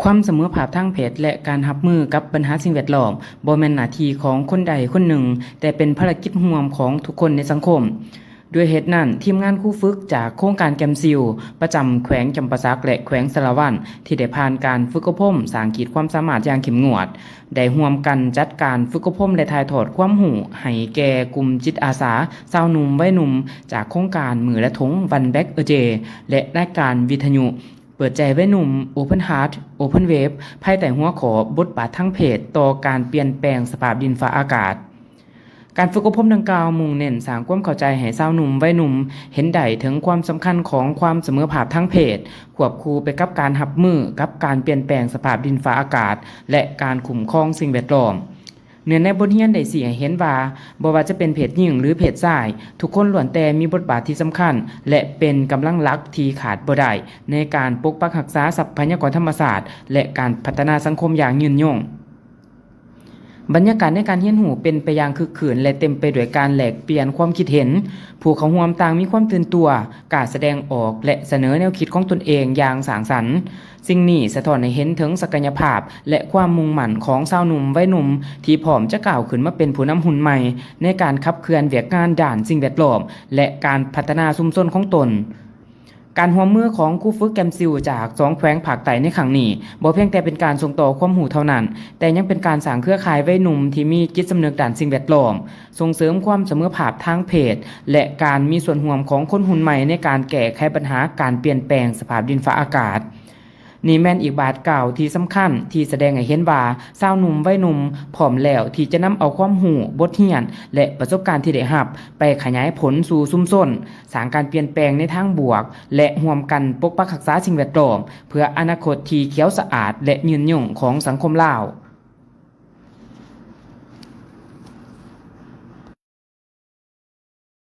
ຄວາມສະເໝີພາບທາງເພດ ແລະ ການຮັບມືກັບບັນຫາສິ່ງແວດລ້ອມ ບໍ່ແມ່ນໜ້າທີ່ຂອງຄົນໃດຄົນໜຶ່ງ, ແຕ່ເປັນພາລະກິດຮ່ວມຂອງທຸກຄົນໃນສັງຄົມ. ດ້ວຍເຫດນັ້ນ, ທີມງານຄູຝຶກຈາກໂຄງການແກມຊິວ ປະຈຳແຂວງຈຳປາສັກ ແລະ ແຂວງສາລະວັນ ທີ່ໄດ້ຜ່ານການຝຶກອົບຮົມສ້າງຂີດຄວາມສາມາດຢ່າງເຂັ້ມງວດ, ໄດ້ຮ່ວມກັນຈັດການຝຶກອົບຮົມ ແລະ ຖ່າຍທອດຄວາມຮູ້ໃຫ້ແກ່ກຸ່ມຈິດອາສາຊາວໜຸ່ມໄວໜຸ່ມ ຈາກໂຄງການມື້ລະທົງ One Bag a Day ແລະ ລາຍການວິທະຍຸ ເປີດໃຈໄວໜຸ່ມ Open Heart Open Wave ພາຍໃຕ້ຫົວຂໍ້ ບົດບາດທາງເພດຕໍ່ການປ່ຽນແປງສະພາບດິນຟ້າອາກາດ. ການຝຶກອົບຮົມດັ່ງກ່າວມຸ່ງເນັ້ນສ້າງຄວາມເຂົ້າໃຈໃຫ້ຊາວໜຸ່ມໄວໜຸ່ມເຫັນໄດ້ເຖິງຄວາມສຳຄັນຂອງຄວາມສະເໝີພາບທາງເພດ, ຄວບຄູ່ໄປກັບການຮັບມືກັບການປ່ຽນແປງສະພາບດິນຟ້າອາກາດ ແລະ ການຄຸ້ມຄອງສິ່ງແວດລ້ອມ. ເນື້ອໃນບົດຮຽນໄດ້ຊີ້ໃຫ້ເຫັນວ່າ, ບໍ່ວ່າຈະເປັນເພດຍິງ ຫຼື ເພດຊາຍ, ທຸກຄົນລ້ວນແຕ່ມີບົດບາດທີ່ສຳຄັນ ແລະ ເປັນກຳລັງຫຼັກທີ່ຂາດບໍ່ໄດ້ໃນການປົກປັກຮັກສາຊັບພະຍາກອນທຳມະຊາດ ແລະ ການພັດທະນາສັງຄົມຢ່າງຍືນຍົງ. ບັນຍາກາດໃນການຮຽນຮູ້ເປັນໄປຢ່າງຄຶກຄື້ນ ແລະ ເຕັມໄປດ້ວຍການແລກປ່ຽນຄວາມຄິດເຫັນ. ຜູ້ເຂົ້າຮ່ວມຕ່າງມີຄວາມຕື່ນຕົວ, ກ້າສະແດງອອກ ແລະ ສະເໜີແນວຄິດຂອງຕົນເອງຢ່າງສ້າງສັນ. ສິ່ງນີ້ສະທ້ອນໃຫ້ເຫັນເຖິງສັກກະຍະພາບ ແລະ ຄວາມມຸ່ງໝັ້ນຂອງຊາວໜຸ່ມໄວໜຸ່ມທີ່ພ້ອມຈະກ້າວຂຶ້ນມາເປັນຜູ້ນຳຮຸ່ນໃໝ່ໃນການຂັບເຄື່ອນວຽກງານດ້ານສິ່ງແວດລ້ອມ ແລະ ການພັດທະນາຊຸມຊົນຂອງຕົນ. ການຮ່ວມມືຂອງຄູຝຶກແກມຊິວຈາກສອງແຂວງພາກໃຕ້ໃນຄັ້ງນີ້ ບໍ່ພຽງແຕ່ເປັນການສົ່ງຕໍ່ຄວາມຮູ້ເທົ່ານັ້ນ, ແຕ່ຍັງເປັນການສ້າງເຄືອຂ່າຍໄວໜຸ່ມທີ່ມີຈິດສຳນຶກດ້ານສິ່ງແວດລ້ອມ, ສົ່ງເສີມຄວາມສະເໝີພາບທາງເພດ ແລະ ການມີສ່ວນຮ່ວມຂອງຄົນຮຸ່ນໃໝ່ໃນການແກ້ໄຂບັນຫາການປ່ຽນແປງສະພາບດິນຟ້າອາກາດ. ນີ້ແມ່ນອີກບາດກ້າວທີ່ສຳຄັນທີ່ສະແດງໃຫ້ເຫັນວ່າ ຊາວໜຸ່ມໄວໜຸ່ມພ້ອມແລ້ວທີ່ຈະນຳເອົາຄວາມຮູ້, ບົດຮຽນ ແລະ ປະສົບການທີ່ໄດ້ຮັບ ໄປຂະຫຍາຍຜົນສູ່ຊຸມຊົນ, ສ້າງການປ່ຽນແປງໃນທາງບວກ ແລະ ຮ່ວມກັນປົກປັກຮັກສາສິ່ງແວດລ້ອມ ເພື່ອອະນາຄົດທີ່ຂຽວສະອາດ ແລະ ຍືນຍົງຂອງສັງຄົມລາວ.